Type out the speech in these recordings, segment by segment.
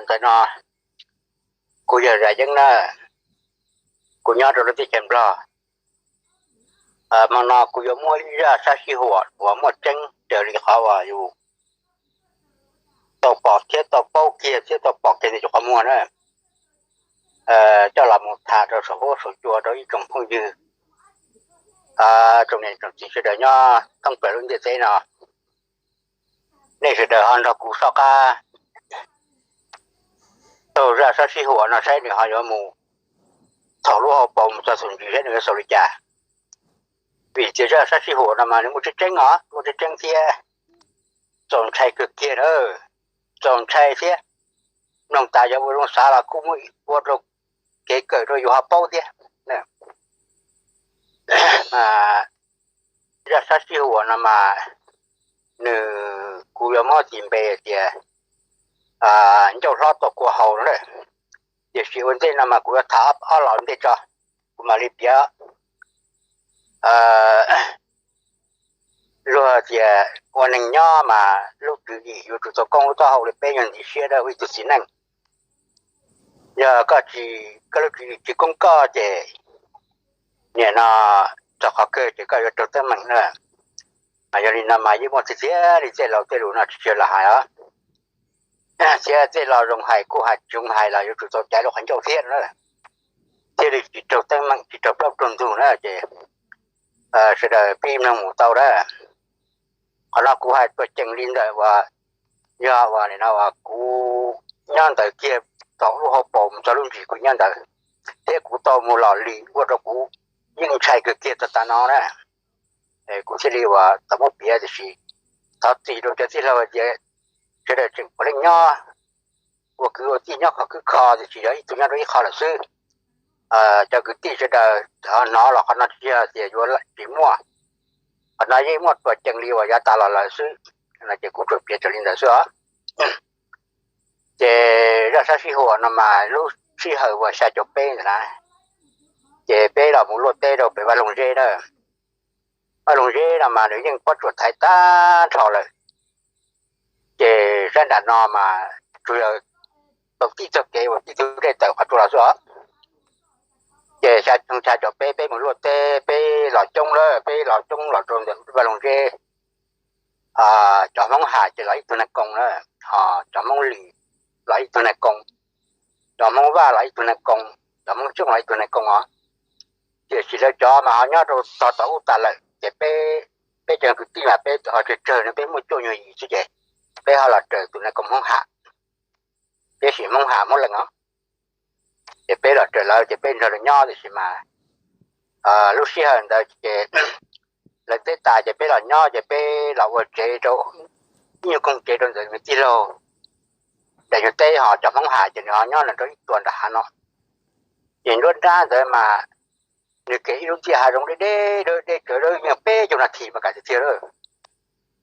Ntawm no kuv yog Zam Yeeb na, kuv nyob rau lub teb chaws Nplog. Hmo no kuv yuav muab ib zaj sab sij huam uas muaj tseeb raws li qhov uas yus tau pom thiab tau paub kiag thiab tau pom kiag ntawm yus qhov muag na, coj los mus tham rau saum huab saum cua rau ib tsoom phooj ywg, tsoom niam tsoom txiv sawv daws nyob thoob plaws lub ntiaj teb no. Nej sawv daws ho nrog kuv soj qab taug zaj sab sij huam no saib nws ho yuav mus thaum lub hauv paus mus txog thaum ntsis saib nws yuav xaus li cas. Vim tias zaj sab sij huam no mas nws muaj tseeb tseeb os, muaj tseeb tseeb thiab txaus ntshai kawg kiag na, txaus ntshai thiab. Mloog tas yog ua zoo xav los kuj muaj ua rau kev kawm rau yus ho paub thiab. Zaj sab sij huam no mas nws, kuv yuav muab tis npe tias ncauj hlob tau kua haus no lawm. Tiam sis ua ntej no mas kuv yuav tham ob los ntej tso, kuv mam li piav. Luag tias ua neeg nyob mas lub tswv yim yuav tsum tau koob lub taub hau li peb nyuag nti siab dab ua ib tug txiv neej. Yog koj tsis, koj lub tswv yim tsis koob koj ces nim no txog qhov kawg ces koj yuav raug teeb meem na. Mas yog li no mas yeej muaj txhia txhia li tej laus tej lus no tsis tshua los hais os. Thiab tej laus zoo hais kuj hais, tsis zoo hais los yuav tsum tau caiv lub qhov ncauj thiab na, thiaj li tsis raug teeb meem tsis raug plaub raug ntug na ces sawv daws pib mloog mus tau na. Qhov no kuv hais tuaj ceev li ntawm uas yog uas nim no uas kuv nyob ntawd kiag thaum lub hauv paus mus txog lub ntsis kuv nyob ntawd, thiab kuv tau mus los li ua rau kuv yeej ntshai kawg kiag tag tas no na. Kuv thiaj li uas tau muab piav tiam sis thov txim rau cov tij laug hais tias sawv daws tseem puav leej nyob, ua kwv ua tij nyob qhov kwb kho tiam sis yog ib tug nyob rau ib qho lawm xwb. Cov kwv tij sawv daws ho hnov los qhov no tsis yog tias yuav tsis muaj, qhov no yeej muaj tuaj ceev li uas yav tas los lawm xwb. No ces kuv tsuas piav raws li ntawd xwb os. Ces zaj sab sij huam no mas lub sij hawm uas xya caum peb ntawd na, ces peb los mus luaj teb rau pem Vaj Loog Zeb na. Vaj Loog Zeb no mas nws yeej pob tsuas thaiv tag nrho lawm. Ces sab nram no mas tsuas yog tau tij txoj kev uas tij tug dej tawm qhov tsuas los xwb os. Ces xya caum peb peb mus luaj teb, peb los coob lawm, peb los coob los rau ntawm Vaj Loog Zeb, cov Hmoob Ham ces los ib tug nais koos na, cov Hmoob Lis los ib tug nais koos, cov Hmoob Vaj los ib tug nais koos, cov Hmoob Xyooj los ib tug nais koos os. Tiam sis lawv cov mas ho nyob rau tog tom ub tas lawm ces peb, peb cov kwv tij mas peb ho tsawg tsawg no peb muaj cuaj nyuag yim xwb ces peb ho los raws tus nais koos Hmoob Ham, peb sim Hmoob Ham Hmoob Lees os. Ces peb los raws lawv ces peb nrog lawv nyob tiam sis mas lub sij hawm ntawd ces lawv teb tas ces peb los nyob ces peb los ua tsev rau ib nyuag koog tsev rau ntawm nws tij laug daim nyuag teb ho cov Hmoob Ham ces nws ho nyob nram rau ib tuam nram hav no. Ces nruab nrab ntawd mas nws kev ib lub tiaj hav zoov deb deb deb tsawv dawb nyuag peb caug nas this mas kam tiag tiag lawm.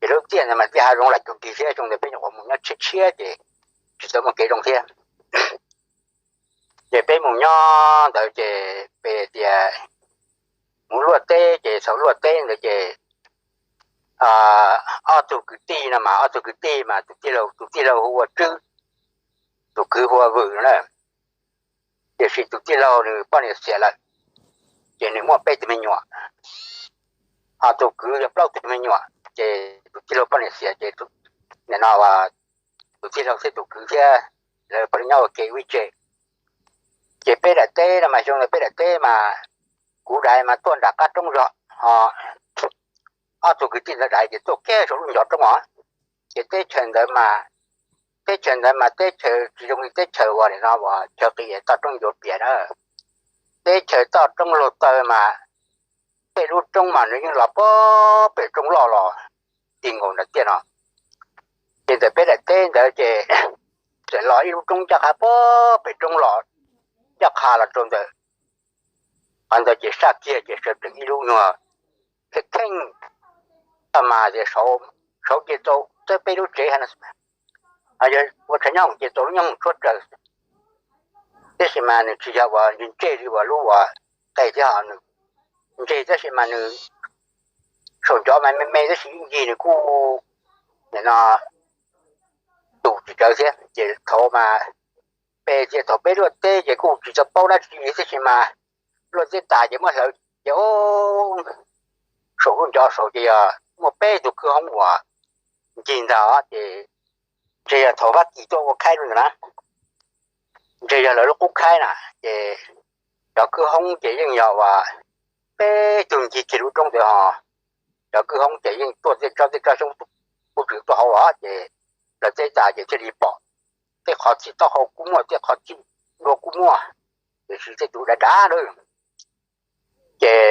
Ces lub tiaj ntawd mas tiaj hav zoov lam cuag dig thiab xyoo ntawd peb nyuam qhuav mus nyob tshiab tshiab ces tsis tau muaj kev zoo thiab. Ces peb mus nyob ntawd ces peb tias mus luaj teb ces thaum luaj teb ntawd ces ob tug kwv tij no mas ob tug kwv tij mas tus tij laug, tus tij laug hu ua Tswb, tus kwv hu ua Vwm no na. Tiam sis tus tij laug nws poj niam xiam lawm, ces nws muaj peb tug me nyuam, ho tus kwv yog plaub tug me nyuam. Ces tus tij laug poj niam xiam ces nim no tus tij laug thiab tus kwv thiab lawv pab nyob ua ke ua ib tse. Ces peb daim teb no mas xyoo ntawd peb daim teb mas kuv daim mas tuaj nram qab roob zog, ho ob tug kwv tij ntawd daim ces tuaj kiag saum lub ncov roob os. Ces teb chaws ntawd mas, teb chaws ntawd mas teb chaws tsis zoo li teb chaws uas nim no uas chaw qis toj roob yuav piam na. Teb chaws toj roob laug taw mas tej lub roob mas nws yeej los puag pem roob loj los ti nkaus nram tiaj no. Ces ntawm peb daim teb ntawd ces txawm los ib lub roob ncaj qha puag pem roob los ncaj qha los rau ntawm qhov ntawd ces saj kiag ces sawv tsees ib lub nyuag kheej kheej, tag mas ces saum ces tau txawb peb lub tsev hais no, yog ua tshaj nyob ces tau lub nyob mus tshuab raws. Tab sis mas nws tsis yog uas ntsej li uas lub uas qe thiab ho nws ntseg tab sis mas nws saum ncov mas me me tab sis ib ncig nws kuj nim no tus tsis tsawv thiab. Ces thaum mas pem ces thaum peb luaj teb ces kuj tsis tau paub dab tsi tab sis mas luaj teb tas ces muab hlawv ces saum lub ncov saud ces yog muaj peb tug kwj hoob uas ncig ntag ces ntshe yog thaum Fab Kis tuaj ua khaib lub ntawd na, ntshe yog lawv lub qub khaib na ces cov kwj hoob ces yeej yog uas peb tug ncig kiag lub roob ntawd ho cov kwj hoob ces yeej tuaj tej tsob tej tsob xyoob kuj tsis tuaj hauv os ces luaj teb tas ces thiaj li pom tej qhov txhij taub hau kuj muaj tej qhov txhij nrua kuj muaj, tiam sis tej tus dav dav lawm ces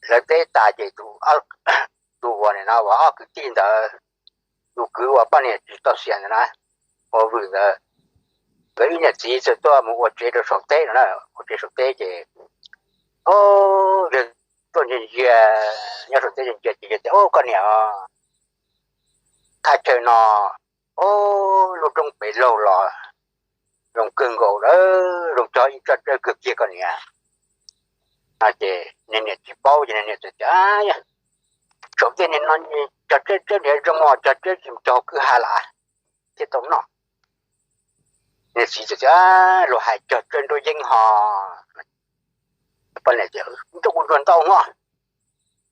luaj teb tas ces tus uas nim no uas ob kwv tij ntawd, tus kwv uas poj niam tsis tau xiam ntawd na, ua Vwm ntawd, nkawd ib niam txiv txawm tuaj mus ua tsev rau saum teb no na, ua tsev saum teb ces yawg tuaj ntsia ntsia nyob saum teb ntsia ntsia ces yawg tias, Au koj niam, thaj chaw no, au, lub roob pem laug los zoo kawg nkaus lawm, zoo cog ib tsob tsawb kawg kiag koj niam. Ces niag niam tsis paub ces niag niam txawm tias, Saum tej niag no cog tsawb tsawb niag zoo os, cog tsawb tsis mus cog kwj ha lawm thiaj tau noj. Niag txiv txawm tias, Luag hais cog tsawb nruab yeeb ho. Poj niam tias, Nruab kuv ntsuag ntau no,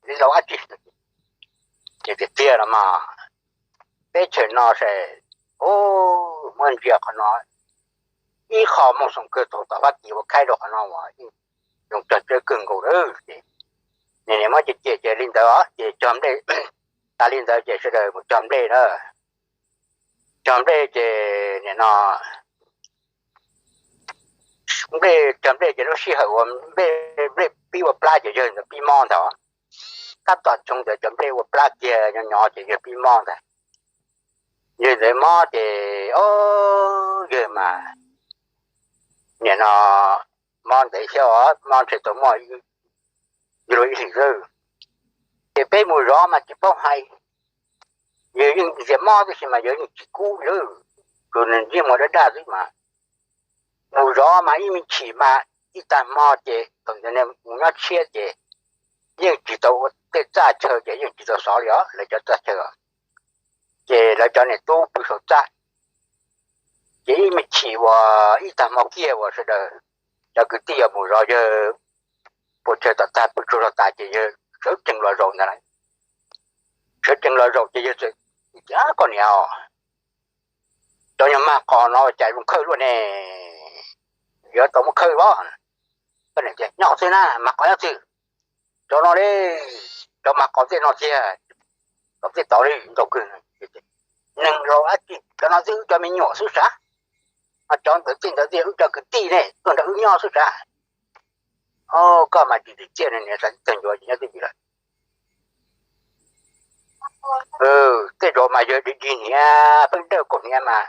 li laus dab tsi. Ces tiag tiag los mas teb chaws no ces, u, muab ntsia qhov no ib qho moo xoom kawg thaum tom Fab Kis ua khaib rau qhov no uas zoo cog tsawb kawg nkaus lawm ces niag niam muab cem cem ces li ntawd ces cog nplej, tas li ntawd ces sawv daws mus cog nplej na. Cog nplej ces nim no nplej, cog nplej ces lub sij hawm uas nplej pib ua plab ces yawg ntawd pib mob ntag. Tab tom xyoo ntawd cov nplej ua plab kiag nyob nyob ces yawg pib mob ntag. Yawg ntawd mob ces, o, yawg mas nim no mob ntev thiab os, mob ntshe tau muaj yuav luag ib hlis lawm. Ces peb mus zov mas tsis paub hais, yawg yeej ntxias mob tab sis mas yawg yeej tsis kub li, tsuas nws ntsiag muag daj daj xwb mas. Mus zov mas ib me chim mas ib tag hmo ces thaum ntawd mus nyob tshiab ces yeej tsis tau ua tej txaj chaw ces yeej tsis tau xov li os lawv cov txaj chaw. Ces lawv cov niam tub pw saum txaj, ces ib me chim uas ib tag hmo kiag uas sawv daws cov kwv tij mus zov yawg puas chaw tom tag pw tsaug zog tas ces yawg sawv tsees los zaum ntag lauj. Sawv tsees los zaum ces yawg txawm tias, Koj niam, cov nyuag mag qos no cas zoo khawj luaj ne, yuav tau muab khawj los. Koj niam tias, Nyob qhov twg na, mag qos nyob twg? Cov no li, cov mag qos tej no tiag, cov tej tod li ntau kawg. Neeg laus dab tsi, cov no twb cov me nyuam xwb sav, cov ntawd tej ntawd tiag wb cov kwv tij ne tuaj nrog wb nyob xwb sav. Koj mas tsis tsim txiaj ne, niam tag ncuav nyob twj ywm lawm. Tej zaum mas yawg dig dig hniav, pheej dawj kaus hniav mas.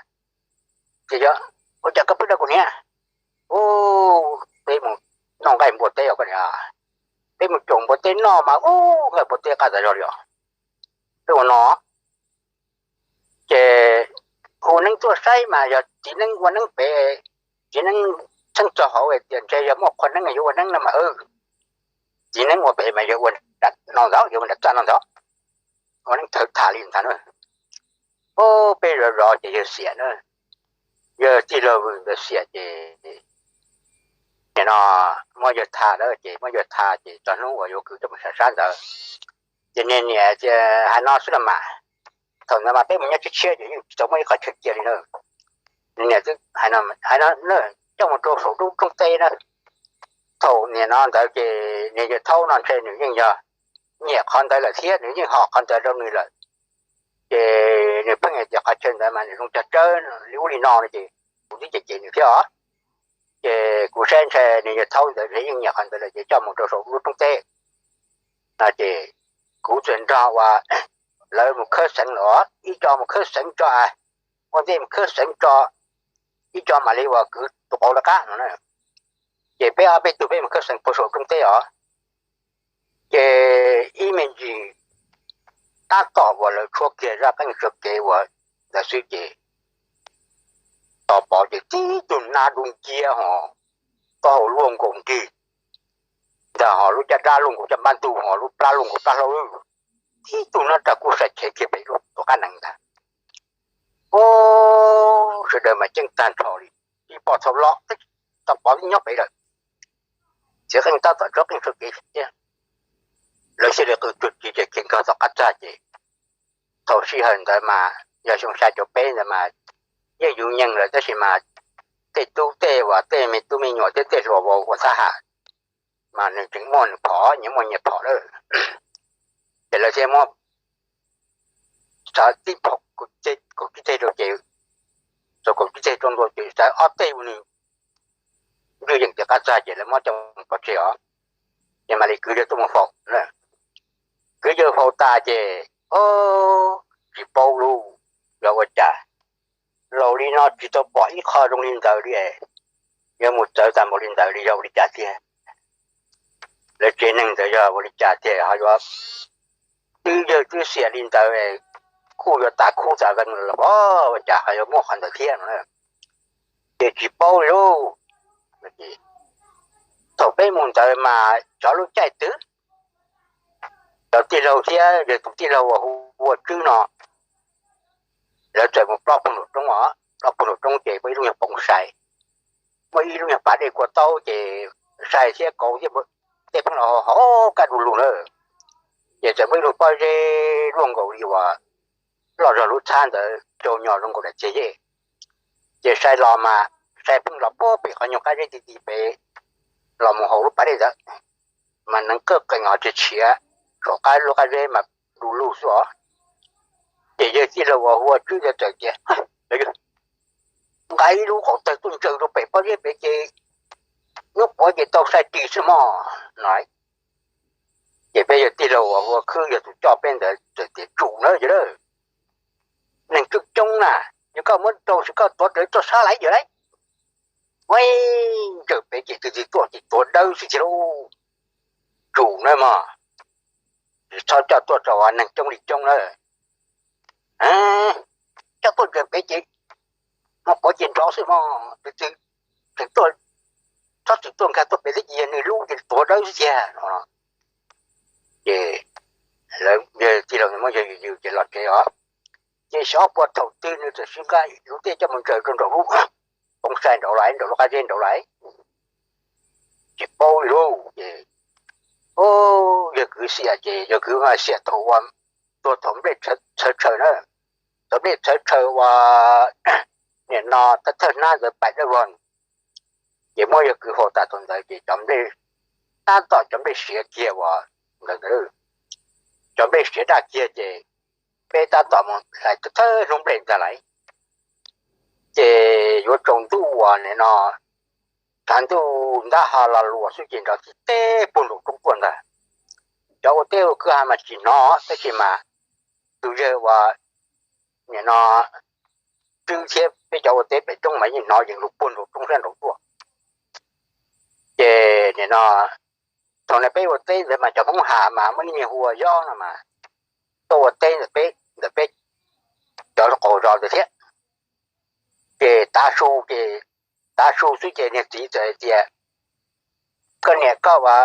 Ces yog, Ua cas koj pheej dawj kaus hniav? U, peb mus noj nqaij npua teb os koj niam, peb mus caum npua teb noj mas u, nqaij npua teb qab tas zog li os. Peb ua no ces hu neeb tuaj saib mas yog txiv neeb ua neeb pem, txiv neeb txheeb txog hauv tias ntshe yog muaj qhua neeb yuav ua neeb no mas, txiv neeb ua pem mas yog ua nram no ntag, yog ua nram txaj no ntag. Ua neeb thawv tham li ntag na. U, peb zov zov ces yawg xiam na, yawg tij laug Vwm ntawd xiam ces nim no muab yawg tha lawm ces muab yawg tha ces txog hnub uas yuav kwv coj mus sam sab ntawd ces niag niam tias, Hais no xwb los mas, thaum ntawd mas peb mus nyob tshiab tshiab ces yeej tsis tau muaj ib qho chaw cia li na. Niag niam twb hais no, Coj mus rau saum lub roob teb na. Thaum nim no ntawd ces niag yawg Thaub no ntshe nws yeej yog nyiam qhov ntawd lawm thiab nws yeej hom qhov ntawd rau nws lawm. Ces nws pheej hais tias qhov chaw ntawd mas nws zoo cog tsawb li ub li no no ces kuv twb cem cem nws thiab os. Ces kuv saib ntshe niag yawg Thaub ntawd nws yeej nyiam qhov ntawd lawm ces coj mus rau saum lub roob teb no ces kuv txawm nrog uas lawv mus khawb xeev los, ib co mus khawb xeev tso, ua ntej mus khawb xeev tso, ib co mam li uas kwv tus qauv lawv qab no na. Ces peb ob peb tug peb mus khawb xeev puag saum roob teb os. Ces ib me ntsis tab tom uas lawv tshuab kiag zaj qeej tso kev uas ntawd xwb ces tos pom ces tib tug nab dub nciab ho taub hau luaj nkaus nrig ntag, ho lub caj dab luaj nkaus caj npab ntug, ho lub plab luaj nkaus plab hlaub lwb, tib tug nab rag kub sai chev kiag pem lub tuam qab nees ntag. U, sawv daws mas ceeb tag nrho li. pom thaum los twb tau pov nyob pem lawm. Txiv qeej tab tom tso qeej tso kev thiab, lawv xyaj li qw tuag ris ces khiav nkag tom qab txaj ces thaum sij hawm ntawd mas yog xyoo xya caum peb ntawd mas yeej yug nyeeg lawm tab sis mas tej tub tej uas tej me tub me nyuam thiab tej hluas vauv ua thab ham mas nws tseem muaj nws phom, nyias muaj nyias phom lawm. Ces lawv thiaj muab tib phom kaum tsib teg rau ces, tau kaum tsib teg rau ntua ces xaiv ob teg ua nws ntws yeem tias qab txag ces lawv muab coj mus pov tseg os. Ces mam li kwv yawg tuaj mus faus. Kwv yawg faus tas ces, o, tsis paub lub, yog ua cas laus li no tsis tau pom ib qho zoo li ntawd li, yuav mus txawv tas npaum li ntawd li yog ua li cas tiag. Lawv tsev neeg ntawd yog ua li cas tiag ho yuav twb yawg twb xiam li ntawd, kuj yuav tas khub tas vees lawm los ua cas ho yuav muaj qhov ntawd thiab no. Ces tsis paub li lauj. Thaum peb mus ntawd mas cov lub caij twg cov tij laug thiab yawg tus tij laug uas hu ua Tswb no, lawv txawm mus plob puag nraum roob os, plob puag nraum roob ces muaj ib lub nyuag poov sai, muaj ib lub nyuag pas dej kua taub ces sai thiab kauv thiab tej pheej los haus kaj du lug na. Ces txawm muaj ib lub pob zeb luaj nkaus li uas loj zog lub txhab ntawd rau nyo zoo nkaus daim txiag yej. Ces sai los mas sai pheej los puag pem qhov nyuag qab zeb ti ti pem los mus haus lub pas dej ntawd, mas neev qawj qees os, tsis tshiav, saum qab lub qab zeb mas du lug xwb os. Ces yawg tij laug uas hu ua Tswb ntawd txawm tias, nqa ib lub qaum tawg tuaj ntsaws rau pem pob zeb pem ces hnub puav ces tau sai ris xwb mog no. Ces peb yawg tij laug uas hu ua Khwb yog tus coj peb ntawd txawm tias, tsum na yawg, neeg coob coob na, yog koj muab rau sis koj tuav rawv txoj sab laiv yawg lauj. Ua ntsaws pem ces tus twg tuaj ces tuav dawb xwb tiag lauj. Tsum na mog, txhob coj tuaj rau neeg coob li coob na. Coj tuaj ntsaws pem ces hmo puav ces nrov xwb mog, tus twg tseem tuaj, txhob txwm tuaj nkag tuaj pem thiab ces yog nws lub ces tuav dawb xwb tiag no. Ces lawv yawg tij laug muab yawg yws yws ces los tsev os. Ces xyov puas thaum twg nws txawm sib nqa lub tej coj mus ntsaws rau nraum lub poov sai nraud lawm, nraum lub qab zeb nraud lawm. Tsis paub li lauj. Ces yawg kwv xiam ces yawg kwv xiam thaum uas tuag thaum nplej txhawv tshaws na, thaum nplej txhawv tshaws uas nim no thawj hnab ntawd pais dawb vog, ces muab yawg kwv faus tas thaum ntawd ces cov nplej, tab tom cov nplej siav kiag uas ntawd, cov nplej siav daj kiag ces peb tab tom mus hlais thawj hnub nplej ntag lauj. Ces yuav tsaus ntuj uas nim no tshav ntuj ntab ho los luas xwb ces nrov tib teb puag nraum roob tuaj ntag. Cov ua teb ua kwj ha mas tsis hnov tab sis mas tus yawg uas nim no Tswb thiab peb cov ua teb pem roob mas yeej hnov yees lug puag nraum roob sab nraud tuaj. Ces nim no thaum no peb ua teb ntawd mas cov Hmoob Has mas muaj ib niag hu ua Yob no mas tuaj ua teb ntawm peb, ntawm peb cov qaum zos ntawd thiab. Ces tav su ces, tav su xwb ces niag txiv txawm hais tias, koj niam koj ua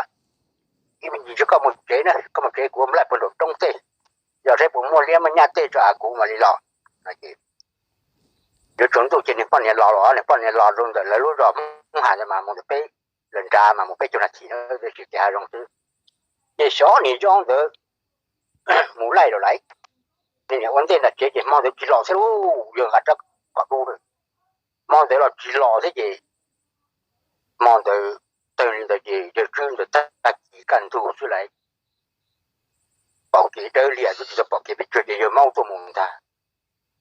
ib me ntsis tso koj mus tsev na, koj mus tsev kuv mus laij puag nraum roob tej, yog saib puas muaj liab muaj nyaj tej tso kuv mam li los. Yuav tsaus ntuj ces niag poj niam los los, niag poj niam los rau ntawm lawv lub zos Hmoob Has ntawd mas mus ntawm peb, lawv nrad mas mus peb caug nas this na, tab sis ces hav zoov xwb. Ces xyov niag Yob ntawd mus laij lawm lauj, niam ua ntej nram tsev ces hmo ntawd tsis los thiab lauj, yawg nqa rab phom dub, hmo ntawd los tsis los thiab ces hmo ntawd tawg li ntawd ces yawg Tswb ntawd tag kis kaj ntug xwb lauj, pom kev dawb lias xwb tsis tau pom kev pes tsawg ces yawg maub tuaj mus ntag,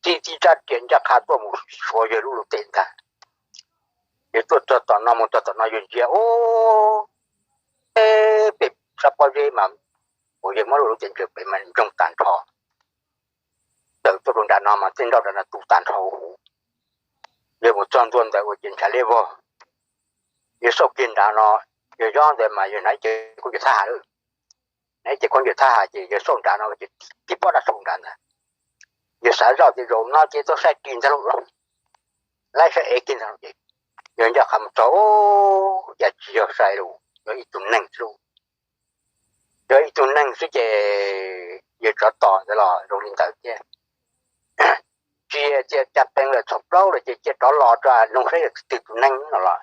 txib txib rab riam ncaj qha tuaj mus suav yawg lub lub tes ntag. Yawg tuaj txog tom no mus txog tom no yawg ntsia ub, teb pem sab pob zeb mas uas yawg muab lub lub tes ntsaws pem mas ntsoog tag nrho, tawm tuaj rau nram no mas tej nroj nram no tu tag nrho huv. Yawg mus txog ntua ntawd ua ces ntshav liab vog. Yawg xauj kiag nrad no, yawg Yob ntawd mas yawg hnav ib ce khaub ncaws thab ham lawm, hnav ib ce khaub ncaws thab ham ces yawg xauj nrad no ces tig pob dab su nrad ntag. Yawg xav zoj tias zaum no ces tau sai ris ntag lauj, laib sai ev kiag ntag lauj ces yawg ncaj qha mus txog, cas tsis yog sai lauj, yog ib tug neeg xwb lauj. Yog ib tug neeg xwb ces yawg tsov tos ntawd los zoo li ntawd thiab. ntsia cia caj peev lawm txog plaub lawm ces cia rov los rau nug saib yog twg tus neeg no los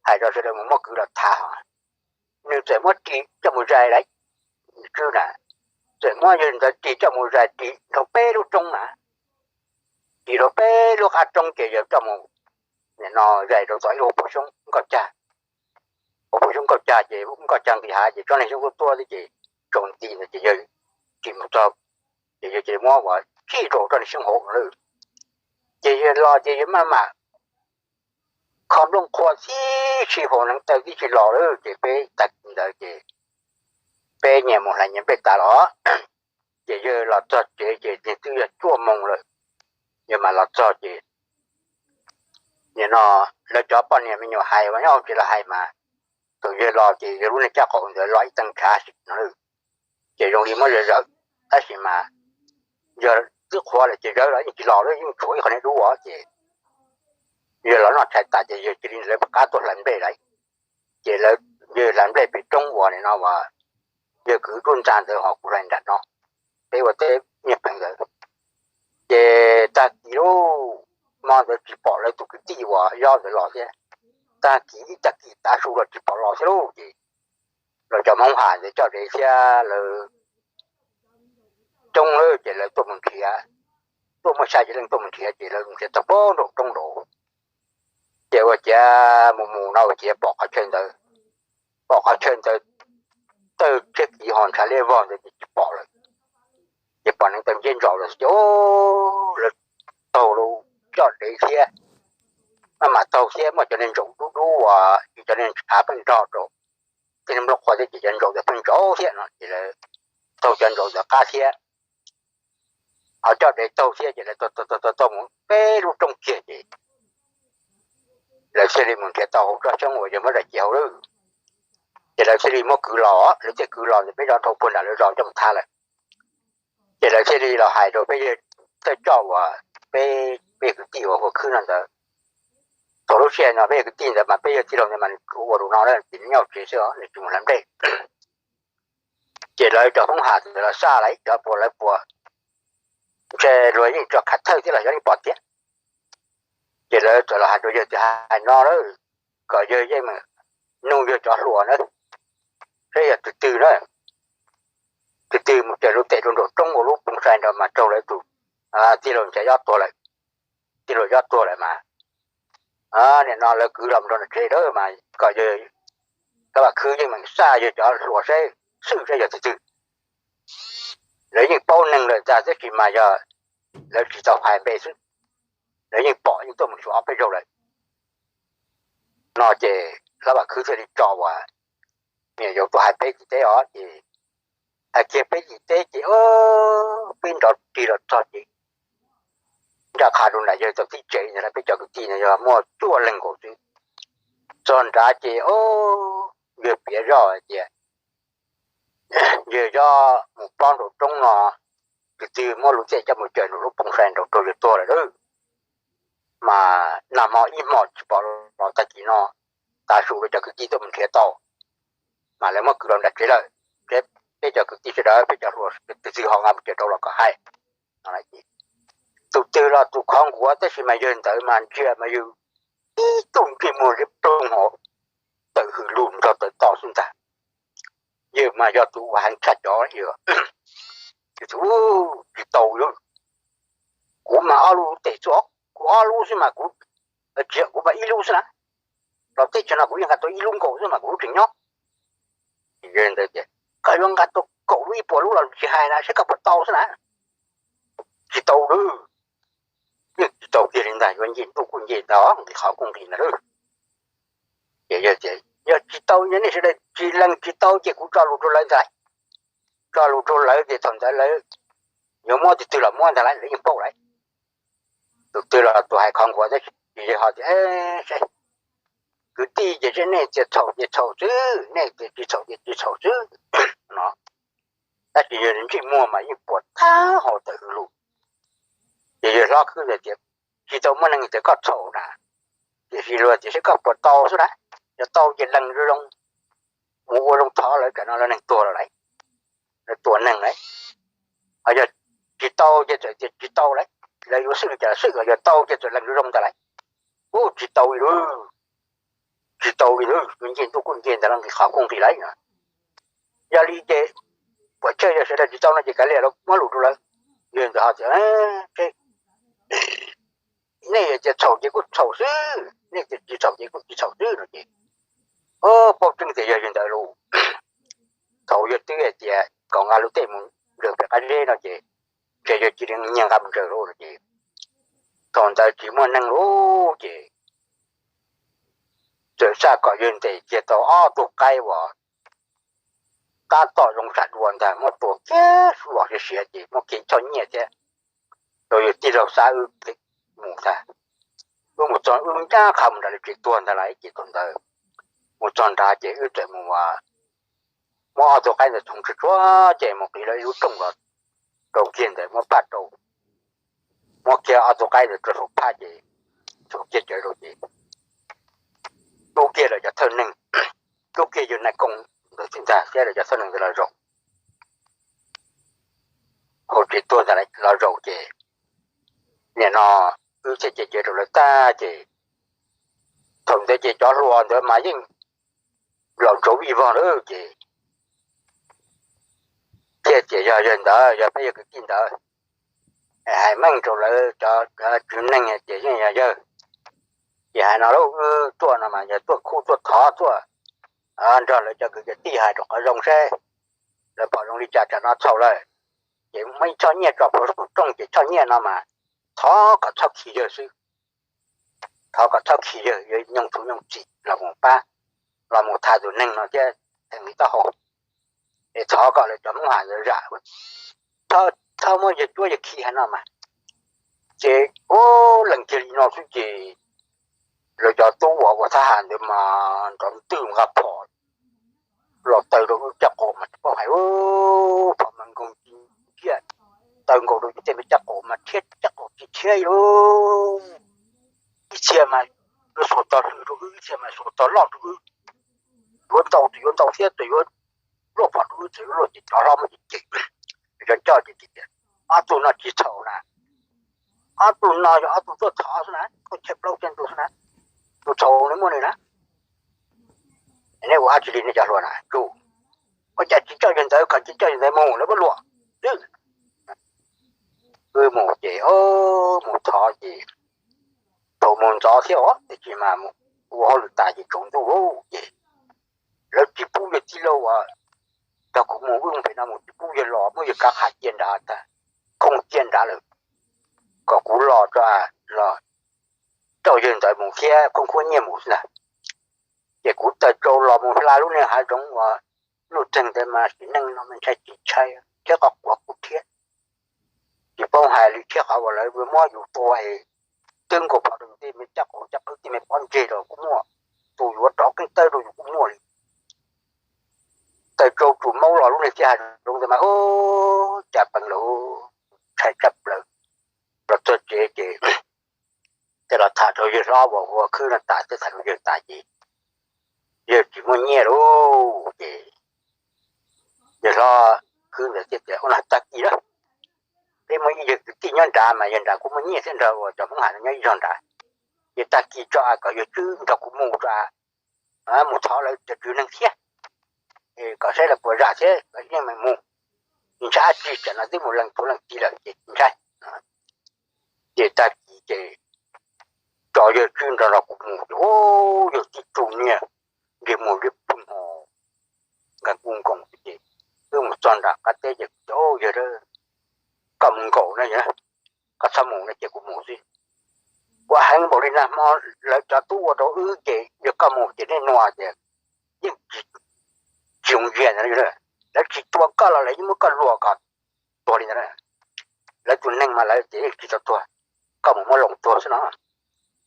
hais rau sawv daws mus muab kwv los tham. Nws txawm muab ris coj mus zais lawm, tswb na, txawm muab yawg ntawd ris coj mus zais ris dhau peb lub roob na, ris dhau peb lub qab roob ces yawg coj mus, nim no zais rau tom ib lub hauv paus xyoob nkauj cag. Hauv paus xyoob nkauj cag ces nkauj cag nqis hav ces tsob niag xyoob tuab tuab thiab ces tsaus nti ntawd ces yawg ris mus txog ces yawg cia li muab ua txij rau tsob niag xyoob hauv lawm. Ces yawg los ces yawg maj mam kho nplooj qhua tib si faus hneev taw tib si los lawm ces peb tag kis ntawd ces peb nyias mus hlais nyias nplej tas los, ces yawg los txog tsev ces twb yog cuaj moos lawm. Yawg mam los txog ces nim no lawv cov poj niam me nyuam hais mas nyob hauv tsev los hais mas thaum yawg los ces yawg lub niag caj qaum ntawd los ib teev tshav no lawm, ces zoo li muab zawm zawm, tab sis mas yog twb qhuav lawm ces zawv los yeej tsis los lawm, yeej tshuav ib qho niag dub os ces yawg los noj tshais tas ces yawg cia li lawv pab qab tuaj hlais nplej lawm. Ces lawv, yawg hlais nplej pem roob uas nim no uas yawg kwv tub ntxa ntawd ho kuv hlais nram no, peb ua teb nyiaj peev ntawd. Ces tag kis lub hmo ntawd tsis pom lawv tus kwv tij uas yob ntawd los thiab, tag kis ib tag kis tav su los tsis pom los thiab lauj. Ces los cov Hmoob Ham ntawd coj dev thiab lawv coob lawm ces lawv tuaj mus nrhiav, tuaj muaj xya yim leej tuaj mus nrhiav ces lawv mus nrhiav tau pem nraum roob nraud. Ces ua ciav mus mus no ua ciav pom qhov chaw ntawd, pom qhov chaw ntawd tawg tshiab kiv ho ntshav liab vog ntawd ces tsis pom lawm. Ces pom neev taw nceb ntsaus lawm ces lawv taug lawv coj dev thiab, maj mam taug thiab muaj cov niag ntsaum dub dub uas cov niag ntshav pheej nrog rau tej niag nplooj qhua thiab ces cov ntsaum ntawd pheej ntsaus thiab no ces lawv taug cov ntsaum ntawd qab thiab ho coj dev taug thiab ces lawv taug taug taug mus peb lub roob kiag ces lawv thiaj li mus nrhiav tau hauv tsob xyoob uas yawg muab zais cia hauv lawm. Ces lawv thiaj li muab kwv los, lawv thiaj kwv los ntawm peb zos dhau puag nram lawv zos coj mus tha lawm. Ces lawv thiaj li los hais rau peb yawg thawj coj uas peb, peb yawg kwv tij uas hu ua Khwb no ntawd. Thaum lub sij hawm no peb yawg kwv tij ntawd mas peb yawg tij laug ntawd mas nws tsuas ua lus no ces nws nyob hauv tsev xwb os, nws tsis mus hlais nplej. Ces lawv cov Hmoob Ham ntawd los xaj lawv cov puas lawv puas, ntshe luag yeej tso khav thawj thiab los xyov yeej pom tiag. Ces lawv txawm los hais rau yawg tias hais no lawm, kom yawg yeej nug yawg cov hluas na, saib yog tus twg na, tus twg mus caws lub tes rau nraum roob ua lub poos sai nrad mas raug lawv tus tij laug Nchaiv Yob tuag lawm, tij laug Yob tuag lawm mas nim no lawv kwv los rau nram tsev lawm mas kom yawg, Hlob Vam Khwb yeej meem xaj yawg cov hluas saib, xwb saib yog tus twg. Lawv yeej paub neeg lawm ntag tab sis mas yog lawv tsis tau hais npe xwb, lawv yeej pom yeej tuaj mus xyuas ob peb zaug lawm. No ces Hlob Vam Khwb thiaj li tso uas, niam yau tuaj hais peb tsis teb os ces hais kiag peb tsis teb ces peb nrov rig los txog ces nraj qha rau nram yawg tau tib tsev ntawd peb cov kwv tij ntawd yog muaj cuaj leeg nkaus xwb. Txog nrad ces yawg piav zoj tias yawg Yob mus plob nraum roob no, tus twg muab lub tes coj mus caws nraum lub poos sai nraud raug yawg tuag lawm lauj. Mas nag hmo ib hmos tsis pom los tag kis no tav su lawv cov kwv tij tuaj mus nrhiav tau, mas lawv muab kwv los nram tsev lawm. Peb cov kwv tij sawv daws peb cov hluas tus twg ho nqa mus caws rau los kom hais. Tus twg los tus khov nkuav tab sis mas yawg ntawd mas ntsia mas yawg ib tug ntsej muag liab ploog hauv, tawm hws lug nrog tawm to xwb ntag. Yawg mas yog tus uas heev tshaj cov, tsis tau, kuv mas ob lub tes xwb, kuv ob lub xwb mas kuv, tsis yog kuv mas ib lub xwb na, los teb chaws no kuv yeej nqa tau ib lub nkaus xwb mas kuv lub tseem nyob. Yawg ntawd tias koj yuav nqa tau kaum lub ib puas lub los tsis hais na saib koj puas tau xwb na. Tsis tau lawm, yeej tsis tau kiag li ntag, yuav nce ntuj kuj nce ntag, nqis qhov kuj nqis ntag lauj. Ces yawg tias yog tsis tau, yog nej sawv daws tsis lees tsis tau ces kuv tso lus rau lawv ntag. Tso lus rau lawv ces thaum ntawd lawv yuav muab tus twg los muab ntag lauj, lawv yeej paub lawm. Tus twg los tus hais khov nkuav tab sis yawg ho tias saib, kwv tij ces saib nej tias txhaum ces txhaum xwb, nej tias tsis txhaum ces tsis txhaum xwb no. Tab sis yawg ntsej muag mas yeej puas tag hauv tawm hws lug. Ces yawg hlob khwb tias tsis tau muaj neeg tias koj txhaum na, tiam sis luag tias saib koj puas tau xwb na. Yog tau ces lees zoo zoo, mus ua zoo thov lawv, tam no lawv neeg tuag lawm lauj, lawv tua neeg lauj. Ho yog tsis tau ces txawm tias tsis tau lauj, lawv yuav xwb li cas los xwb, yog tau ces txawm lees zoo ntag lauj. Ub, tsis tau li lauj, tsis tau li lauj, nce ntuj kuj nce ntawd los nqis qhov kuj nqis lauj no. Yog li ces puas tsawg yog sawv daws tsis tau no ces kav liam, muab lus rau lawv. Yawg ntawd ho tias, nej tias txhaum ces kuj txhaum xwb, nej tias tsis txhaum ces kuj tsis txhaum xwb no ces, paub tseeb tias yog yawg ntawd lauj. Thaum yawg twb hais tias kom nqa lub tej mus ntsawm pem qab zeb no ces, ces yawg cia li nyiag nqa mus ntsawm lauj no ces, thaum ntawd tsis muaj neeg lauj ces txawm xav kom yawg ntes kiag tau ob tug qaib uas tab tom zoo sam dua ntag, muab tua kiag los siav siav ces muab kiag choj nyiaj thiab rau yawg tij laug Xab wb mus ntag. Wb mus txog wb ncaj qha mus nram lawv tsev tuag ntag lauj ces thaum ntawd mus txog nrad ces wb txawm mus muab ob tug qaib ntawd txhoov tsuag tsuag ces mus qiv lawv ib lub rooj los rau kiag ntawd muab paj rau, muab kiag ob tug qaib ntawd rau saum phaj ces txhos kiag cawv rau ces rub kiag lawv cov thawj neeg, rub kiag yawg Nais Kooj ntawd thiab ntag thiab lawv cov thawj neeg ntawd los zaum hauv tsev tuag ntawd los zaum ces nim no wb thiaj cem cawv rau lawv tag ces thaum ntawd ces cov hluas ntawd mas yeej los ntsoov vij vog lawm ces thiaj tias yog yawg ntawd, yog peb yawg kwv tij ntawd, hais meej rau lawv cov tswv neeg tias yeej yog yawg. Ces hais no lauj, wb tuaj no mas yog tuaj khuj tuaj thov tuaj nrog lawv cov kwv cov tij hais rau qhov zoo seb lawv pom zoo li cas, tsam no txhaum lawm. Ces muaj ib choj nyiaj tso plhuav rooj ces choj nyiaj no mas thov kom txhob khi yawg xwb. Thov kom txhob khi yawg, yawg nyoog txhuv nyoog txim los mus pab, los mus tham tus neeg no thiab theem li taub hau. Es thov kom lawv cov Hmoob Has ntawd zam, txhob muab yawg cuab yawg khi hais no mas. Ces ub, lees kiag li no xwb ces lawv cov tub uas ua thab ham ntawd mas nrov ntwg nqa phom los taw rau wb caj qaum mas tsis paub hais, phom mas nkoos ci nciaj, taw nkaus rau tej me caj qaum mas rhiab caj qaum ci rhiab lauj. Ib txhia mas yuav xuas tog hlwm rau wb, ib txhia mas xuas tog loj rau wb. Yuav ntaus tus yuav ntaus thiab tus yuav luaj phom rau wb, tus yuav luaj ces cov hlob muab cem cem, cov coj ces tias ob tug no tsis txhaum na, ob tug no yog ob tug tuaj thov xwb na, tuaj chaw plaub chaw ntug xwb na, tus txhaum nws muaj nws na. Nej ua dab tsi li nej cov hluas na, ua cas tsis coj yawg ntawd, kom tsis coj yawg ntawd mus, lawv muab luam xwb. Wb mus ces mus thov ces thaum mus ntxov thiab os, tiam sis mas mus ua hauj lwm tas ces tsaus ntuj ces lawv tsis pub yawg tij laug uas nrog kuv mus, wb mus pem no mus tsis pub yawg los, muab yawg kav qha cia nrad tag, khooj cia nrad lawm, kom kuv los tso, los coj yawg ntawd mus thiab khoob khuab nyiaj mus xwb ntag. Ces kuv tawm tsau los mus hla lub niag hav zoov uas luj txeeg ntawd mas sim neej no mas ntshai tsis ntshai thiab, qhov quav kuv thiab. Tsis paub hais li thiab, qhov uas lawv muab yus tua es twb nkaus phom rau yus tej me caj qaum caj qwb tej me pob ntseg los kuj muaj, tus yuav rov qeej tawb rau yus kuj muaj li. Tawm tsau tsuas maub los lub niag tij hav zoov ntawd mas ub, cas peev lawm, ntshai tshaj plaws. Los txog tsev ces thiaj los tham rau yawg hlob uas hu ua Khwb no tas, thiab tham rau yawg tas ces yawg tsis muaj nyiaj lauj ces yawg hlob Khwb ntawd thiaj tias ua no tag kis na, peb muaj ib yawg kwv tij nyob nrad mas yawg nrad kuj muaj nyiaj thiab, nrog uas cov Hmoob Has no nyob ib zog nrad, ces tag kis tso kom yawg Tswb nrog kuv mus tso, mus thov lawv cov tswv neeg thiab, kom saib lawv puas zam thiab kom yeej meem mus. Tsis ntshai dab tsi, tsam no twb mus lees tub lees tij lawm ces tsis ntshai. Ces tag kis ces tso yawg Tswb nrog rau kuv mus ces ub, yawg tib tug niag ntsej muag liab ploog ho nkees kuj nkoos ces wb mus txog nram qab teb ces kuv tias yawg, koj mus nkaum na, koj txhob mus no ces kuv mus xwb. Ua heev npaum li nag hmo lawv cov tub ua rau wb ces yog koj mus ces nej nua ces yeej tsis zoo ntsia ntag, lawv tsis tua koj los lawv yeej muab koj luam kom tuag li ntawd. Lawv tus neeg mas lawv ces yeej tsis tau tuag, koj mus muab loo tuag xwb no.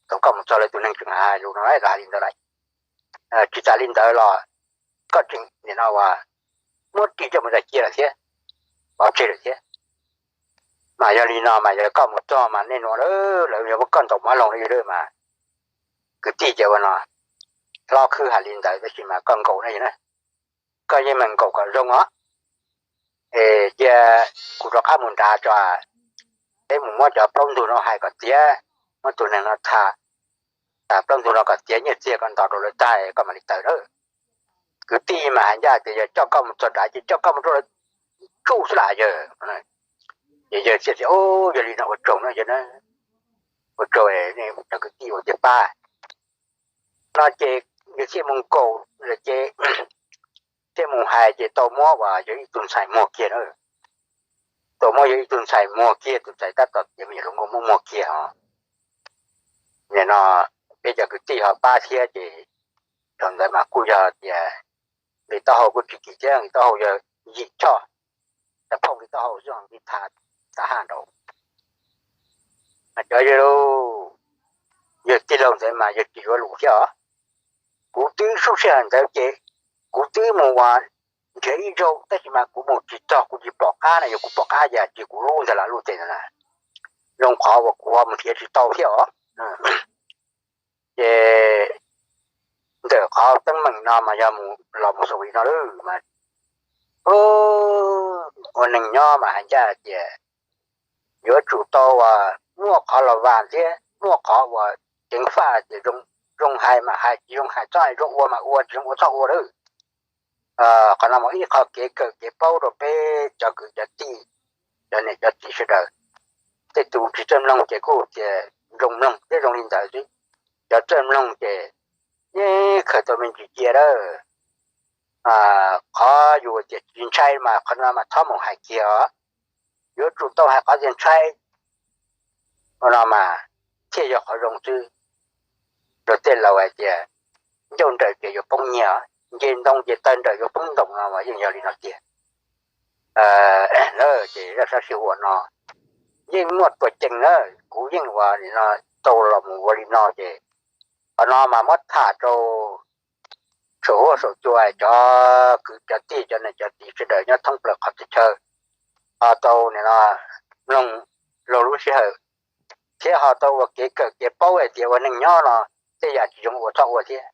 Thaum koj mus txog lawv tus neeg tseem hais lus no lawv hais li ntawd lawm. Tsis tas li ntawd los koj tseem nim no uas muab ris coj mus txais cia lawm thiab, pov tseg lawm thiab. Mas yog li no mas yog koj mus txog mas nej nua lawv yuav muab koj ntaus mab loo li mas kwv tij ces ua no, hlob Khwb hais li ntawd tab sis mas koj nkaum na, koj yeej meem nkaum kom zoo os. Es cia kuv rov qab mus nrad tso, peb mus muab cov plaub ntug no hais kom tiav, muab tus neeg no tham, tham plaub ntug no kom tiav nyiaj txiag kom nto rau lawv tag koj mam li tawm na. Kwv tij mas hais ncaj tias yog coj koj mus txog dav ces coj koj mus rau lawv tsuj xwb lam yawg. Ces yawg thiaj tias, Yog li no ua tsaug no yawg, ua tsaug, cov kwv tij ua tiag pab. No ces yawg thiaj mus nkaum lawm ces thiaj mus hais ces tau muab uas yog ib tug ntxhais muag kiag na. Tau muab yog ib tug ntxhais muag kiag, tus ntxhais tab tom tiav me nyuam hluas nkauj muab muag kiag os. Nim no peb cov kwv tij ho pab thiab ces thaum ntawd mas kuj yog tias nqi taub hau kuj tsis kim thiab, nqi taub hau yog yim choj, tas phauj nqi taub hau xwb nqi tha, tha haj nraud. Mas cov yawg, yawg tij laug ntawd mas yawg tsis yuav lus thiab os. Kuv twb sub sij hawm ntawd ces kuv twb mus uas nrhiav ib zaug tab sis mas kuv mus tsis txog, kuv tsis pom qab na, yog kuv pom qab ces kuv lub ntawd lam lub ces ntawd na, zoo qhov uas kuv ho mus nrhiav tsis tau thiab os. Ces ntawm qhov teeb meem no mas yog mus los mus xaus li no lawm mas ua neeg nyob mas hais ncaj tias yuav tsum tau uas muaj qhov los vam thiab muaj qhov uas ceev faj tias zoo hais mas hais, tsis zoo hais txhob hais, zoo ua mas ua, tsis zoo ua txhob ua lawm. Qhov no mas ib qho kev kawm kev paub rau peb cov kwv cov tij, cov niam cov txiv sawv daws. Tej tus tsis txawj mloog ces kuj tias zoo mloog thiab zoo li ntawd xwb, cov txawj mloog ces yeej khaws tau me ntsis cia lawm. Qhov yus tias tsis ntshai mas qhov no mas txhob mus hais kiag os. Yuav tsum tau hais qhov tias ntshai, qhov no mas thiaj yog qhov zoo xwb. Rau tej laus hais tias ncauj nrawm ces yuav poob nyiaj, nce ntoo ces taw nrawm yuav poob ntoos no mas yeej yog li no tiag. Ces zaj sab sij huam no yeej muaj tuam ceeb na, kuv yeej ua li no, tau los mus ua li no ces qhov no mas muab tham rau saum huab saum cua cov kwv cov tij cov niam cov txiv sawv daws nyob thoob plaws qhov txhia chaw ho tau nim no mloog laug lub sij hawm thiab ho tau ua kev kawm kev paub hais tias ua neej nyob no tej yam tsis zoo ua txhob ua thiab.